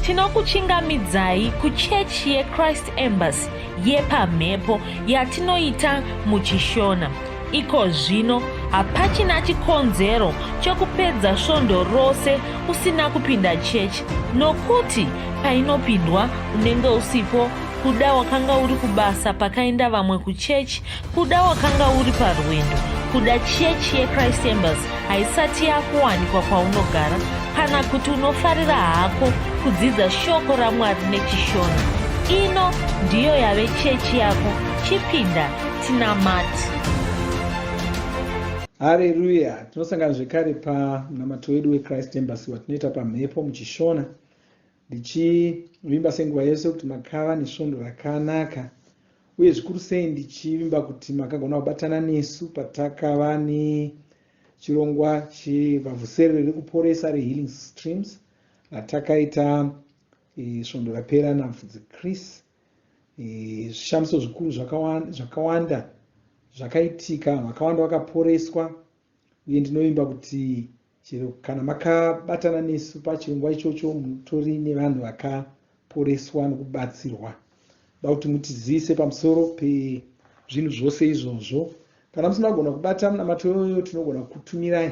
Tinokuchingamidzai kuchechi yeChrist Embassy yepamhepo yatinoita muchiShona. Iko zvino hapachina chikonzero chokupedza svondo rose usina kupinda chechi nokuti painopindwa unenge usipo kuda wakanga uri kubasa pakaenda vamwe kuchechi kuda wakanga uri parwendo kuda chechi yechrist embassy haisati yakuwanikwa kwaunogara kana kuti unofarira hako kudzidza shoko ramwari nechishona ino ndiyo yave chechi yako chipinda tinamati Hareruya! Tinosangana zvekare pamunamato wedu weChrist Embassy watinoita pamhepo muchishona. Ndichivimba senguva yese kuti makava nesvondo rakanaka uye zvikuru sei ndichivimba kuti makagona kubatana nesu patakava nechirongwa chevavhuserere rekuporesa reHealing Streams ratakaita e, svondo rapera namufudzi Chris. E, zvishamiso zvikuru zvakawanda zvakaitika, vakawanda vakaporeswa uye ndinovimba kuti chero kana makabatana nesu pachirongwa ichocho mutori nevanhu vakaporeswa nokubatsirwa da kuti mutizivise pamusoro pezvinhu zvose izvozvo kana musina kugona kubata munamato iyoyo tinogona kutumirai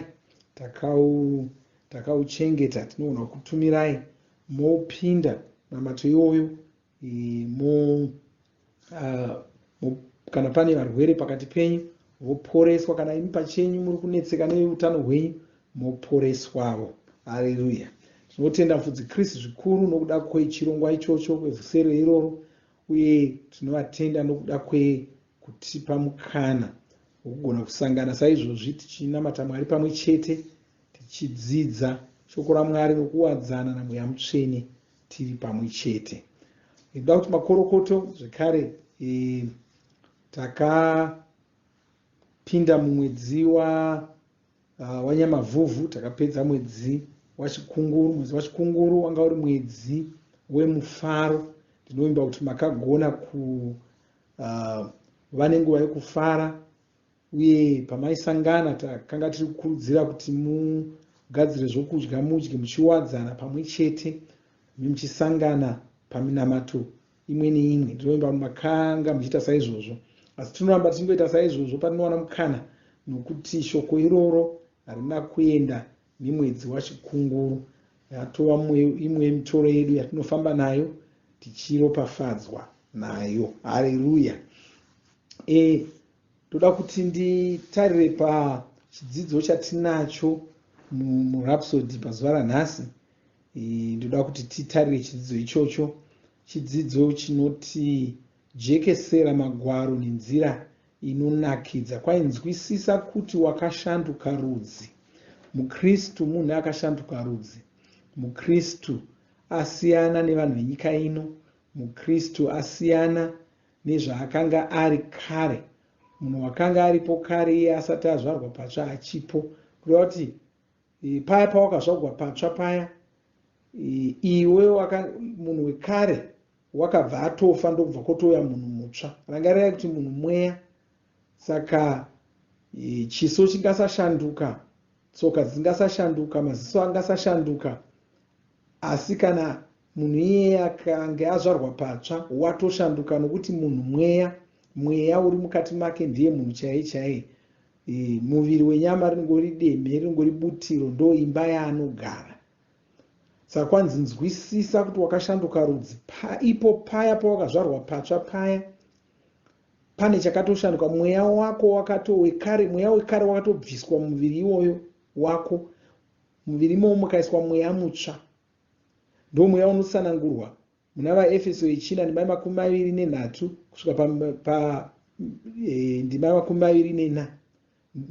takauchengeta tinogona kutumirai mopinda munamato iwoyo mo, uh, kana pane varwere pakati penyu voporeswa kana imi pachenyu muri kunetseka neutano hwenyu moporeswavo hareruya tinotenda mufudzi chris zvikuru nokuda kwechirongwa ichocho kwevhusero iroro uye tinovatenda nokuda kwekutipa mukana wokugona kusangana saizvozvi tichinamata mwari pamwe chete tichidzidza shoko ramwari nokuwadzana namweya mutsvene tiri pamwe chete ndinoda kuti makorokoto zvekare e, takapinda mumwedzi wa uh, wanyamavhuvhu takapedza mwedzi wachikunguru mwedzi wachikunguru wanga uri mwedzi wemufaro ndinovimba kuti makagona kuva uh, nenguva yekufara Uye pamaisangana takanga tiri kukurudzira kuti mugadzire zvokudya mudye muchiwadzana pamwe chete muchisangana paminamato imwe neimwe. Ndinovimba kuti makanga muchiita saizvozvo. Asi tinoramba tichingoita saizvozvo patinowana mukana nokuti shoko iroro harina kuenda nemwedzi waChikunguru. Yatova imwe yemitoro yedu yatinofamba nayo tichiropafadzwa nayo. Hareruya! E, Ndoda kuti nditarire pachidzidzo chatinacho muRhapsody pazuva ranhasi. Ndoda kuti titarire chidzidzo ichocho, chidzidzo chinoti jekesera magwaro nenzira inonakidza. Kwainzwisisa kuti wakashanduka rudzi. MuKristu munhu akashanduka rudzi. MuKristu asiyana nevanhu venyika ino. MuKristu asiyana nezvaakanga ari kare. Munhu wakanga aripo kare iye asati azvarwa patsva achipo. Kureva kuti e, paya pawakazvagwa patsva paya e, iwe waka, munhu wekare wakabva atofa ndokubva kotouya munhu mutsva. Rangarirai kuti munhu mweya saka e, chiso chingasashanduka, tsoka dzingasashanduka, maziso angasashanduka asi kana Munhu iyeye akange azvarwa patsva watoshanduka nokuti munhu mweya. Mweya uri mukati make ndiye munhu chaiye chaiye. E, muviri wenyama rinongori demhe, rinongori butiro, ndo imba yaanogara. Saka kwanzi nzwisisa kuti wakashanduka rudzi pa, ipo paya pawakazvarwa patsva paya pane chakatoshanduka mweya wako wakato wekare mweya wekare wakatobviswa muviri iwoyo wako muviri imomo mukaiswa mweya mutsva Ndomweya unotsanangurwa muna vaEfeso yechina ndima yemakumi maviri nenhatu kusvika pa, pa e, ndima yemakumi maviri nena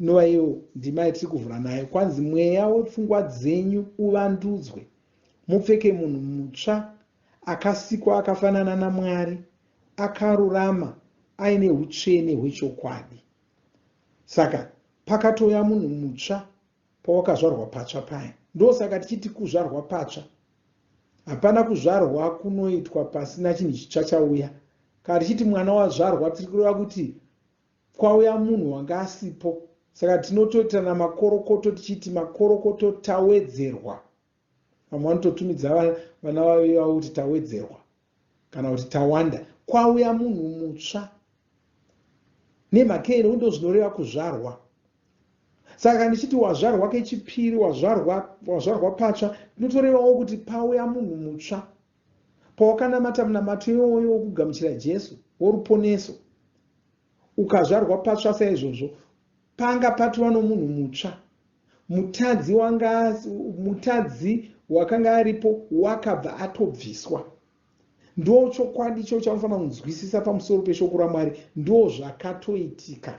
inova iyo ndima yatiri kuvhura nayo. Kwanzi mweya wepfungwa dzenyu uvandudzwe, mupfeke munhu mutsva akasikwa akafanana naMwari, akarurama, aine utsvene hwechokwadi. Saka pakatouya munhu mutsva pawakazvarwa patsva paya. Ndosaka tichiti kuzvarwa patsva. Hapana kuzvarwa kunoitwa pasina chinhu chitsva chauya. Kana tichiti mwana wazvarwa tiri kureva kuti kwauya munhu wanga asipo. Saka tinotoitirana makorokoto tichiti makorokoto tawedzerwa. Vamwe vanototumidza vana vavo ivavo kuti tawedzerwa kana kuti tawanda. Kwauya munhu mutsva. Nemhaka yei? Nokuti ndozvinoreva kuzvarwa. Saka kana ndichiti wazvarwa kechipiri, wazvarwa, wazvarwa patsva, ndinotorevawo kuti pauya munhu mutsva. Pawakanamata munamato iwoyo wokugamuchira Jesu, woruponeso, ukazvarwa patsva saizvozvo, panga patova nomunhu mutsva. Mutadzi wanga mutadzi wakanga aripo wakabva atobviswa. Ndochokwadi ichocho chaunofanira kunzwisisa pamusoro peshoko raMwari. Ndozvakatoitika.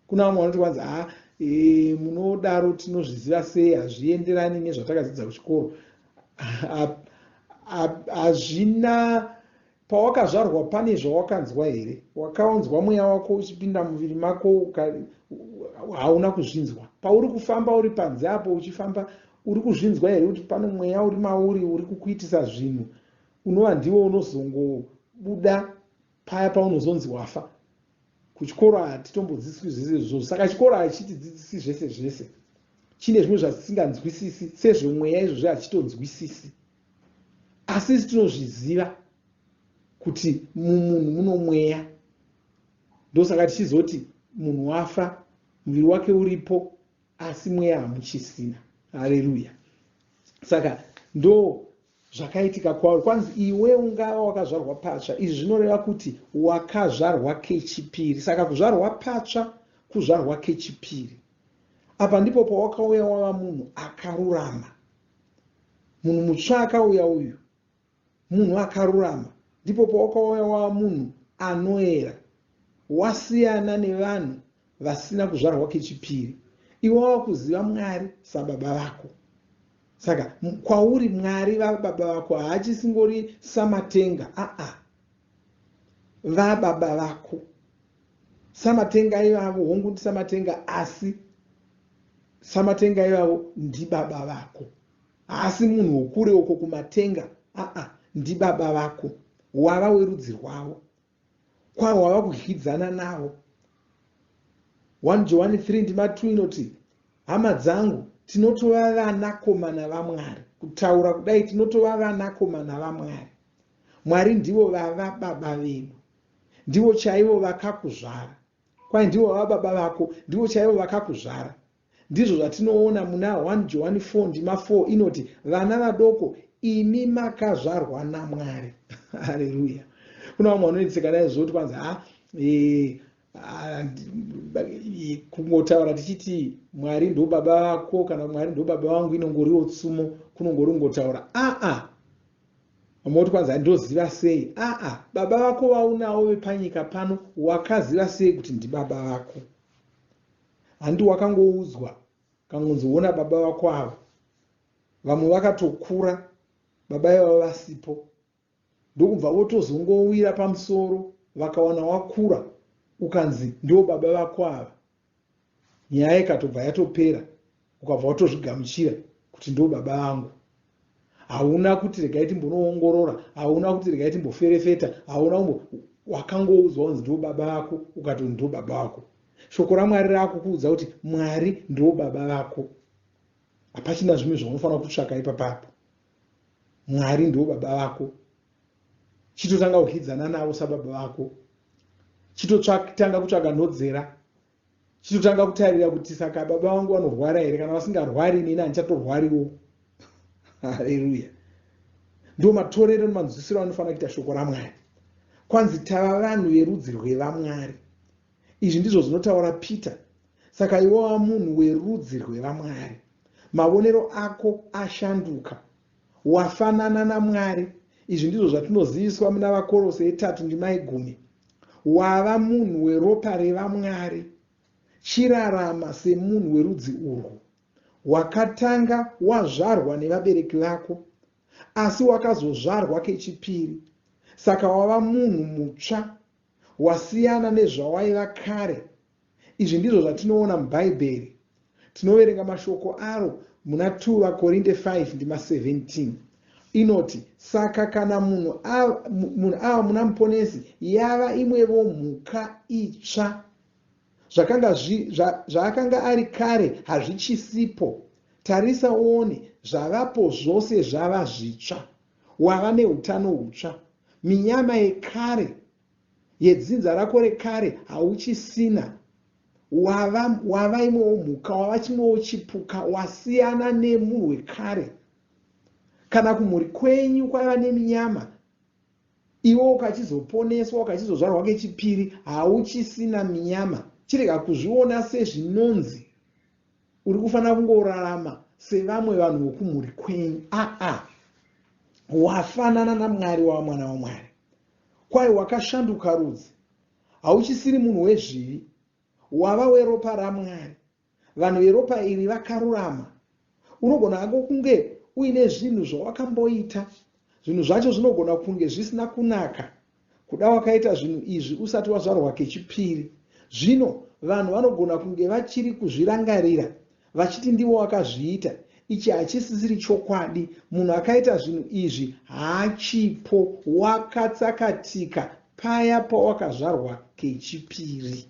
Kuna vamwe vanoti kwanzi ha e, munodaro tinozviziva sei hazvienderani nezvatakadzidza kuchikoro. Hazvina pawakazvarwa pane zvawakanzwa here? Wakaonzwa mweya wako uchipinda muviri mako hauna kuzvinzwa. Pauri kufamba uri panze apo uchifamba uri kuzvinzwa here kuti pane mweya uri mauri uri kukuitisa zvinhu unova ndiwo unozongobuda paya paunozonzi wafa. Kuchikoro hatitombodzidziswi zvese izvozvo, saka chikoro hachitidzidzisi zvese zvese. Chine zvimwe zvatisinganzwisisi sezvemweya izvozvo hachitonzwisisi, asi isu tinozviziva kuti mumunhu muno mweya. Ndosaka tichizoti munhu wafa, muviri wake uripo, asi mweya hamuchisina. Haleluya! Saka ndo Zvakaitika kwauri. Kwanzi iwe ungava wakazvarwa patsva. Izvi zvinoreva kuti wakazvarwa kechipiri. Saka kuzvarwa patsva kuzvarwa kechipiri. Apa ndipo pawakauya wava munhu akarurama. Munhu mutsva akauya uyu. Munhu akarurama. Ndipo pawakauya wava munhu anoera. Wasiyana nevanhu vasina kuzvarwa kechipiri. Iwe wava kuziva Mwari sababa vako. Saka kwauri Mwari vava baba vako, haachisingori samatenga aa vababa vako. Samatenga ivavo hongu ndisamatenga asi samatenga ivavo ndibaba vako. Haasi munhu wokure uko kumatenga aa ndibaba vako. Wava werudzi rwavo. Kwahwava kudyidzana navo. 1 Johani 3 ndima 2 inoti, Hama dzangu, tinotova vanakomana vaMwari. Kutaura kudai tinotova vanakomana vaMwari. Mwari ndivo vava baba vedu. Ndivo chaivo vakakuzvara. Kwai ndivo vava baba vako, ndivo chaivo vakakuzvara. Ndizvo zvatinoona muna 1 Johani 4 ndima 4 inoti, Vana vadoko, imi makazvarwa naMwari. Haleluya. Kuna vamwe vanonetseka naizvozvo kuti kwanzi ha e, kungotaura tichiti Mwari ndo baba vako kana Mwari ndo baba vangu inongoriwo tsumo, kunongori kungotaura aa vamwe voti kwanzi ndoziva sei aa baba vako vaunawo vepanyika pano wakaziva sei kuti ndibaba vako? Handi wakangoudzwa kangonzi wona baba vako ava. Vamwe vakatokura baba ivavo vasipo ndokubva votozongowira pamusoro vakawana wakura ukanzi ndiwo baba vako ava. Nyaya ikatobva yatopera ukabva watozvigamuchira kuti ndo baba vangu. Hauna kuti regai timbonoongorora, hauna kuti regai timboferefeta, hauna kumbo wakangoudzwa kunzi ndo baba vako ukatoti ndo baba vako. Shoko raMwari rakukuudza kuti Mwari ndo baba vako. Hapachina zvimwe zvaunofanira kutsvaka ipapapo. Mwari ndo baba vako. Chitotanga kudyidzana navo sababa vako. Chitotanga kutsvaga nhodzera. Chitotanga kutarira kuti saka baba vangu vanorwara here, kana vasingarwari inini handichatorwariwo. Haleluya. Ndo matorero nemanzwisiro anofanira kuita shoko raMwari. Kwanzi tava vanhu verudzi rwevaMwari. Izvi ndizvo zvinotaura Peter. Saka iwe wava munhu werudzi rwevaMwari. Mavonero ako ashanduka. Wafanana naMwari. Izvi ndizvo zvatinoziviswa muna VaKorose yetatu ndima yegumi. Wava munhu weropa revaMwari. Chirarama semunhu werudzi urwu. Wakatanga wazvarwa nevabereki vako, asi wakazozvarwa kechipiri. Saka wava munhu mutsva. Wasiyana nezvawaiva kare. Izvi ndizvo zvatinoona muBhaibheri. Tinoverenga mashoko aro muna 2 vaKorinte 5 ndima 17. Inoti, Saka kana munhu ava muna Muponesi, yava imwevo mhuka itsva. Zvakanga zvaakanga ari kare hazvichisipo. Tarisa uone, zvavapo zvose zvava zvitsva. Wava neutano hutsva. Minyama yekare yedzinza rako rekare hauchisina. Wava, wava imwewo mhuka, wava chimwewo chipuka, wasiyana nemunhu wekare. Kana kumhuri kwenyu kwaiva neminyama, iwe ukachizoponeswa, ukachizozvarwa kechipiri, hauchisina minyama. Chirega kuzviona sezvinonzi uri kufanira kungorarama sevamwe vanhu vokumhuri kwenyu. Aa, wafanana naMwari, wava mwana waMwari. Kwai wakashanduka rudzi, hauchisiri munhu wezvivi, wava weropa raMwari. Vanhu veropa iri vakarurama. Unogona hako kunge uine zvinhu zvawakamboita. Zvinhu zvacho zvinogona kunge zvisina kunaka. Kuda wakaita zvinhu izvi usati wazvarwa kechipiri. Zvino vanhu vanogona kunge vachiri kuzvirangarira vachiti ndivo wakazviita. Ichi hachisisiri chokwadi. Munhu akaita zvinhu izvi haachipo. Wakatsakatika paya pawakazvarwa kechipiri.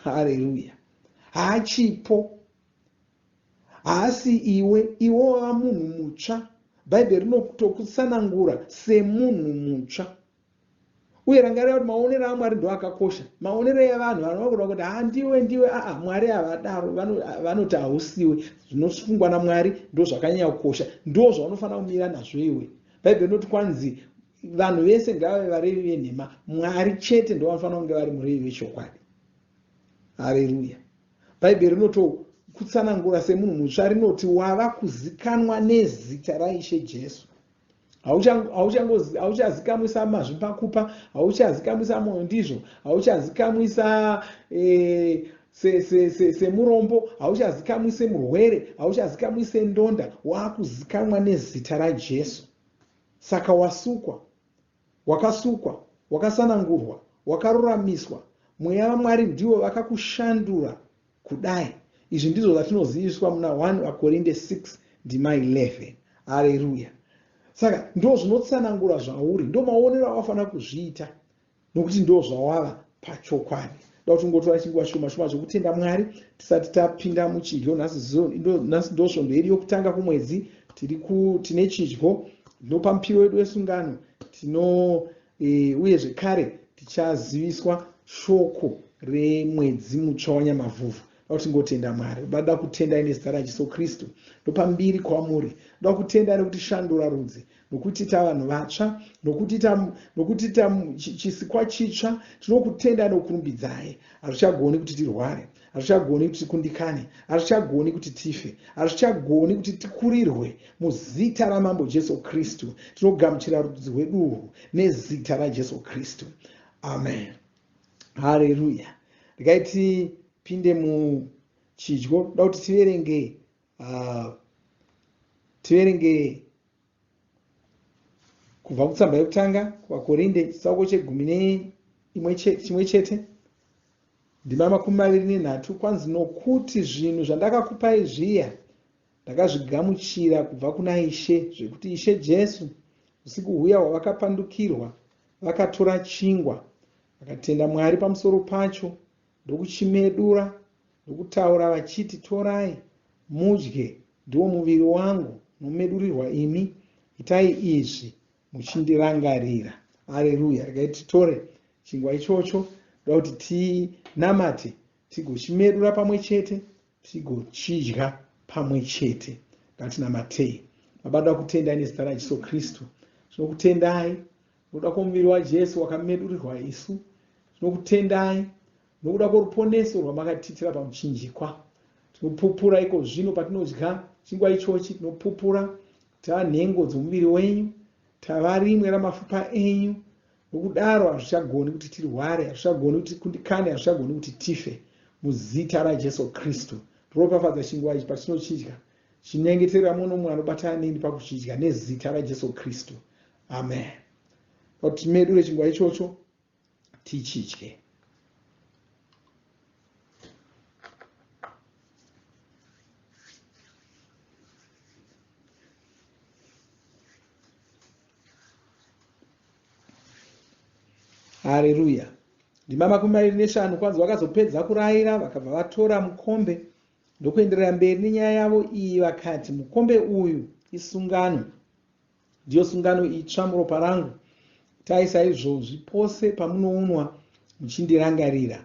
Hareruya. Haachipo. Haasi iwe, iwe wava munhu mutsva. Bhaibheri rinotokutsanangura semunhu mutsva. Uye rangarira kuti maonero aMwari ndo akakosha. Maonero evanhu vanhu vanogona kuti ha ndiwe ndiwe aa Mwari havadaro vanoti hausiwe. Zvinofungwa naMwari ndo zvakanyanya kukosha. Ndo zvaunofanira kumira nazvo iwe. Bhaibheri rinoti kwanzi vanhu vese ngavave varevi venhema, Mwari chete ndovanofanira kunge vari murevi vechokwadi. Hareruya. Bhaibheri rinotokutsanangura semunhu mutsva rinoti wava kuzikanwa nezita raIshe Jesu. Hauchazikamwi samazvipakupa, hauchazikamwi samwoyo ndizvo, hauchazikamwi semurombo, hauchazikamwi semurwere, hauchazikamwi sendonda, wakuzikamwa nezita raJesu. Saka wasukwa, wakasukwa, wakasanangurwa, wakaruramiswa. Mweya vaMwari ndivo vakakushandura kudai. Izvi ndizvo zvatinoziviswa muna 1 VaKorinde 6 ndima 11. Hareruya. Saka ndo zvinotsanangura zvauri, ndo maonero awafanira kuzviita. Nokuti ndozvawava pachokwadi. Ndoda kuti ungotora chinguva shoma shoma zvokutenda Mwari tisati tapinda muchidyo. Nhasi ndosvondo yedu yokutanga kumwedzi, tiri ku tine chidyo tinopa mupiro wedu wesungano tino e, uye zvekare tichaziviswa shoko remwedzi mutsva waNyamavhuvhu. Ndoda kuti ngotenda Mwari. Ndoda kutendai nezita raJesu Kristu. Ndopa mbiri kwamuri. Ndoda kutendai nekuti shandura rudzi. Nokutiita vanhu vatsva, nokutiita nokutiita chisikwa chitsva. Tinokutenda nokurumbidzai. Hazvichagoni kuti tirware, hazvichagoni kuti tikundikane, hazvichagoni kuti tife, hazvichagoni kuti tikurirwe. Muzita raMambo Jesu Kristu tinogamuchira rudzi rwedu urwu nezita raJesu Kristu. Amen. Hareruya. Regai tipinde muchidyo. Ndoda kuti tiverenge tiverenge kubva kutsamba yekutanga kuvaKorinde chitsauko chegumi neimwe chimwe chete ndima 23 kwanzi nokuti zvinhu zvandakakupai zviya ndakazvigamuchira kubva kuna Ishe zvekuti Ishe Jesu usiku huya hwavakapandukirwa vakatora chingwa vakatenda Mwari pamusoro pacho ndokuchimedura ndokutaura vachiti, Torai, mudye, ndiwo muviri wangu unomedurirwa imi, itai izvi muchindirangarira. Areruya! Regai titore chingwa ichocho, ndoda kuti tinamate, tigochimedura pamwe chete, tigochidya pamwe chete. Ngatinamatei. Baba, ndoda kutendai nezita raJesu Kristu. Tinokutendai nokuda kwomuviri waJesu wakamedurirwa isu. Tinokutendai Nokuda kworuponeso rwamakatiitira pamuchinjikwa, tinopupura iko zvino patinodya chingwa ichochi, tinopupura tava nhengo dzomuviri wenyu, tava rimwe ramafupa enyu. Nokudaro hazvichagoni kuti tirware, hazvichagoni kuti tikundikane, hazvichagoni kuti tife. Muzita raJesu Kristu, ropafadza chingwa ichi patinochidya. Chinyengeterera mumwe nomumwe anobatana neni pakuchidya nezita raJesu Kristu. Amen. Kuti timedure chingwa ichocho tichidye. Hareruya. Ndima 25 kwanzi vakazopedza kurayira vakabva vatora mukombe. Ndokuenderera mberi nenyaya yavo iyi vakati, Mukombe uyu isungano, ndiyo sungano itsva muropa rangu. Itai saizvozvi pose pamunounwa muchindirangarira.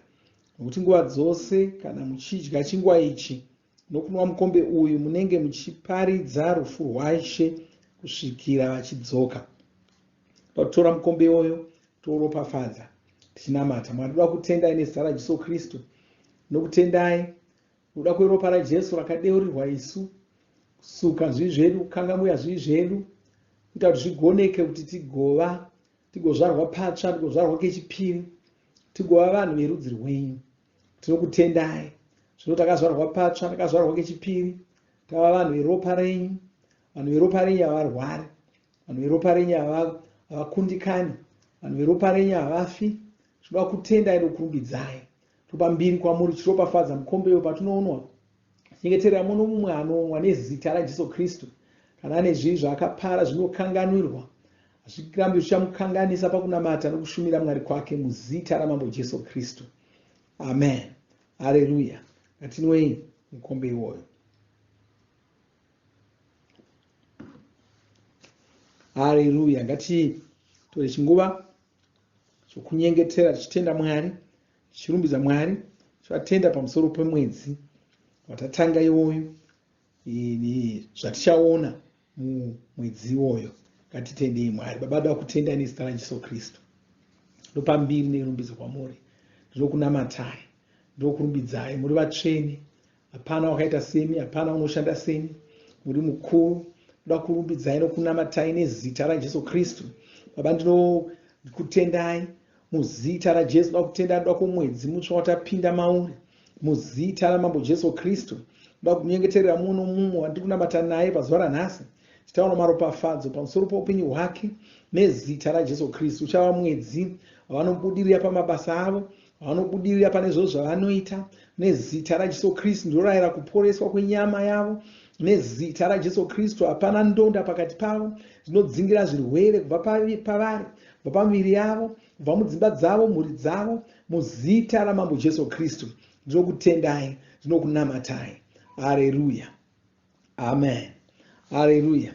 Nokuti nguva dzose kana muchidya chingwa ichi nokunwa mukombe uyu munenge muchiparidza rufu rwaIshe kusvikira vachidzoka. Totora mukombe iwoyo touropafadza tichinamata. Mwari toda kutendai nezita raJesu Kristu. Nokutendai nokuda kweropa raJesu rakadeurirwa isu kusuka zvivi zvedu, kukangamwira zvivi zvedu, kuita kuti zvigoneke kuti tigova tigozvarwa patsva, tigozvarwa kechipiri, tigova vanhu verudzi rwenyu. Tinokutendai. Zvino takazvarwa patsva, takazvarwa kechipiri, tava vanhu veropa renyu. Vanhu veropa renyu havarwari. Vanhu veropa renyu havakundikani. Vanhu veropa renyu havafi. Tinoda kutendai nokurumbidzai. Topa mbiri kwamuri tichiropafadza mukombe uyo patinounwa. Nyengeterera muno mumwe anonwa nezita raJesu Kristu. Kana ane zvivi zvaakapara zvinokanganwirwa. Hazvirambi zvichamukanganisa pakunamata nokushumira Mwari kwake muzita raMambo Jesu Kristu. Amen. Haleluya. Ngatinwei mukombe iwoyo. Haleluya. Ngatitore chinguva chokunyengetera tichitenda Mwari, tichirumbidza Mwari, tichivatenda pamusoro pemwedzi watatanga iwoyu, zvatichaona mumwedzi iwoyo. Ngatitendei Mwari. Baba, ndoda kutenda nezita raJesu Kristu. Ndopa mbiri nerumbidzo kwamuri. Ndinokunamatai, ndinokurumbidzai. Muri vatsvene, Hapana wakaita semi, hapana unoshanda semi. Muri mukuru. Ndoda kurumbidzai nokunamatai nezita raJesu Kristu. Baba ndinokutendai muzita raJesu. Ndoda kutenda ndoda kwomwedzi mutsva watapinda mauri. Muzita raMambo Jesu Kristu. Ndoda kunyengeterera mumwe nomumwe wandiri kunamata naye pazuva ranhasi. Tichitaura maropafadzo pamusoro poupenyu hwake nezita raJesu Kristu. Uchava mwedzi wavanobudirira pamabasa avo, vanobudirira pane zvose zvavanoita nezita raJesu Kristu. Ndinorayira kuporeswa kwenyama yavo nezita raJesu Kristu. Hapana ndonda pakati pavo. Ndinodzingira zvirwere kubva pavari, kubva pamiviri yavo, kubva mudzimba dzavo, mhuri dzavo, muzita raMambo Jesu Kristu. Ndinokutendai, ndinokunamatai. Hareruya. Amen. Hareruya.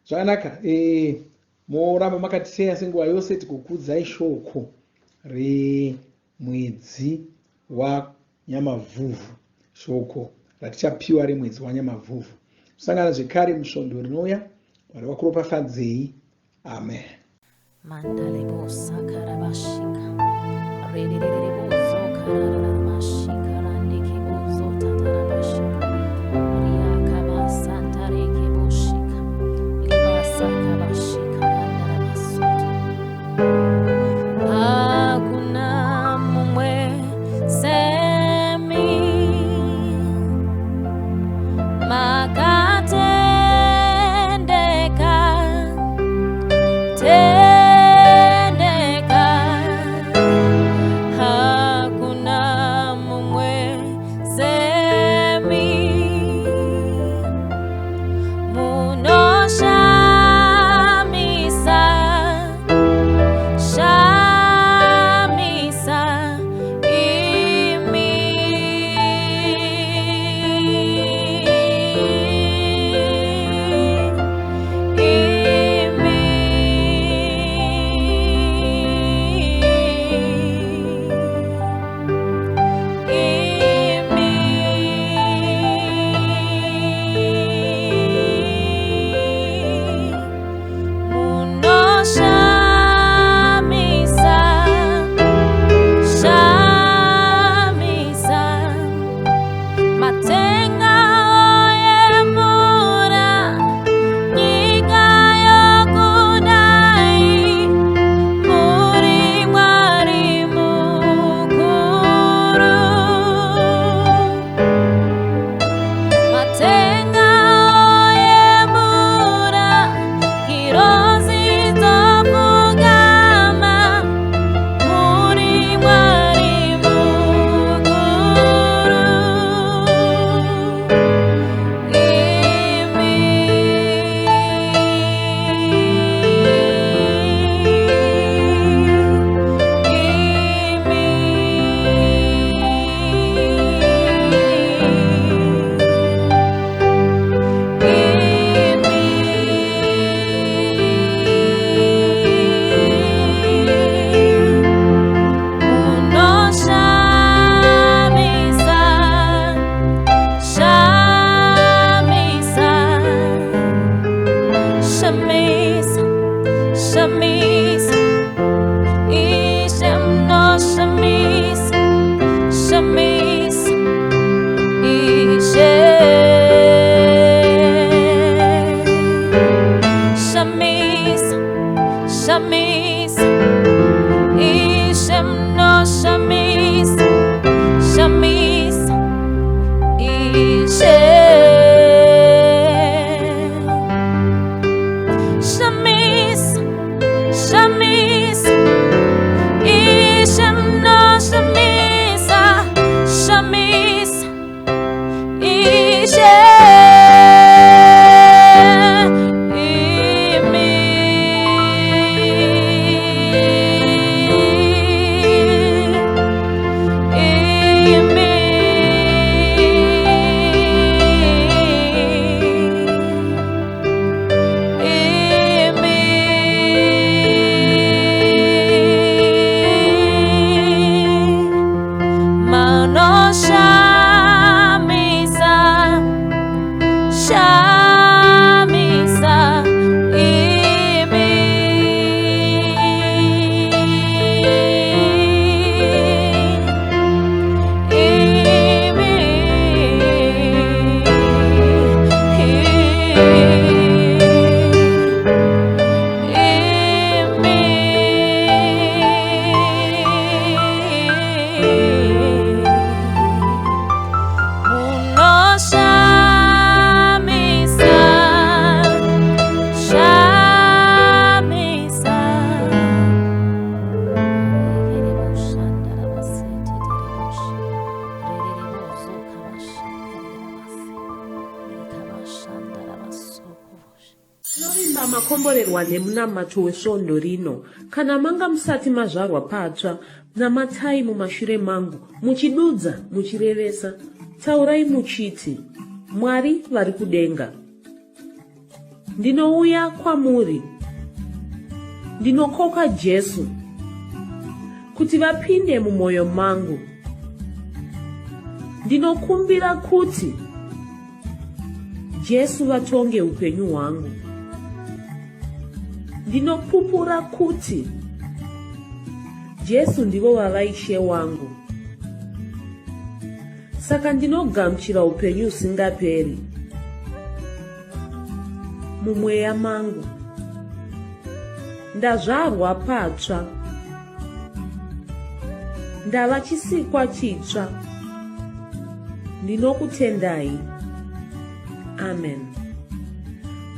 Zvakanaka. E, moramba makatiteya senguva yose tikukudzai shoko remwedzi wanyamavhuvhu, shoko ratichapiwa remwedzi wanyamavhuvhu. Tosangana zvekare musvondo rinouya. Mwari vakuropafadzei. Amen. Mandalebo sakarabashika. Rederebo zokarabashika randikebo zotatarabashika. Riakaba santarekebo shika. Libasakabashika randarabasuta. Hakuna mumwe semi. Makatendeka, tendeka, hakuna Shamisa, shamisa, Ishe munoshamisa, shamisa, Ishe. Shamisa, shamisa, Ishe munoshamisa, shamisa, Ishe. Shamisa, shamisa, Ishe munoshamisa, shamisa, Ishe. Imi. Imi. Imi. Manoshamisa, shamisa, imi. Imi. Imi. Munoshamisa, shamisa. Tinovimba makomborerwa nemunamato wesvondo rino. Kana manga musati mazvarwa patsva, namatai mumashure mangu, muchidudza, muchirevesa. Taurai muchiti, Mwari vari kudenga. Ndinouya kwamuri. Ndinokoka Jesu kuti vapinde mumwoyo mangu. Ndinokumbira kuti Jesu vatonge upenyu hwangu. Ndinopupura kuti Jesu ndivo vava Ishe wangu. Saka ndinogamuchira upenyu husingaperi mumweya mangu. Ndazvarwa patsva. Ndava chisikwa chitsva. Ndinokutendai. Amen.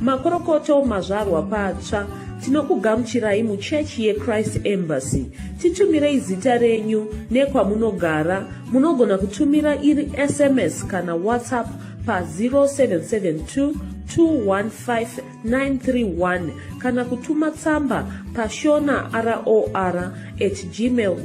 Makorokoto mazvarwa patsva. Tinokugamuchirai muchechi yeChrist Embassy. Titumirei zita renyu nekwamunogara. Munogona kutumira iri SMS kana WhatsApp pa 0772 215 931 kana kutuma tsamba pashona ror at gmail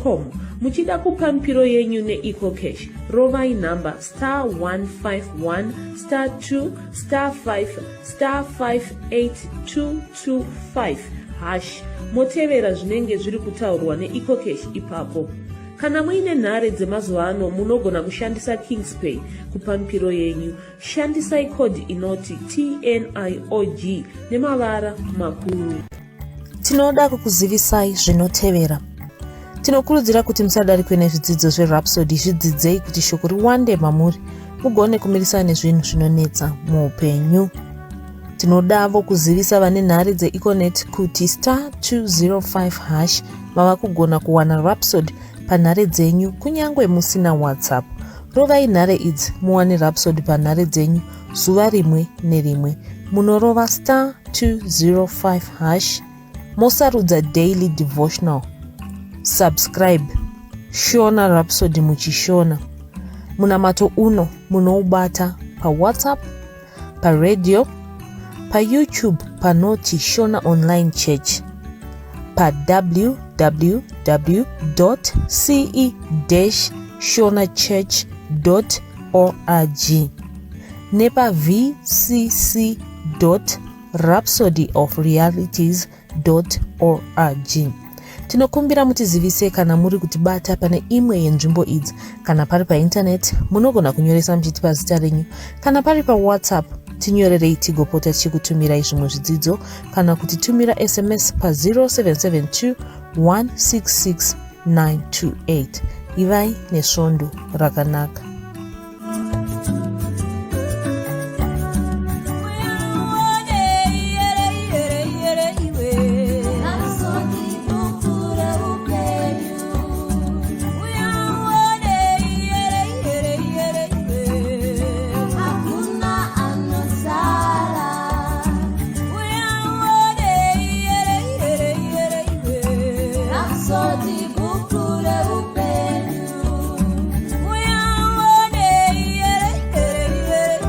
com. Muchida kupa mipiro yenyu neEcoCash, rovai nhamba star 151 star 2 star 5 star 58225 hash, motevera zvinenge zviri kutaurwa neEcoCash ipapo. Kana muine nhare dzemazuva ano, munogona kushandisa Kingspay kupa mipiro yenyu. Shandisai code inoti TNIOG nemavara makuru. Tinoda kukuzivisai zvinotevera. Tinokurudzira kuti musadarikwe nezvidzidzo zveRhapsody. Zvidzidzei kuti shoko riwande mamuri, mugone kumirisana nezvinhu zvinonetsa muupenyu. Tinodavo kuzivisa vane nhare dzeEconet kuti star 205 hash mava kugona kuwana Rhapsody panhare dzenyu kunyange musina WhatsApp. Rovai nhare idzi muwane Rhapsody panhare dzenyu zuva rimwe nerimwe. Munorova star 205 hash, mosarudza daily devotional, subscribe Shona Rhapsody muchiShona. Munamato uno munoubata paWhatsApp, paradio, paYouTube panoti Shona Online Church, pawww ce shona church org nepavcc rhapsody of realities org. Tinokumbira mutizivise kana muri kutibata pane imwe yenzvimbo idzi. Kana pari paintaneti, munogona kunyoresa muchitipa zita renyu. Kana pari paWhatsApp, Tinyorerei tigopota tichikutumirai zvimwe zvidzidzo kana kutitumira sms pa 0772 166 928. Ivai nesvondo rakanaka.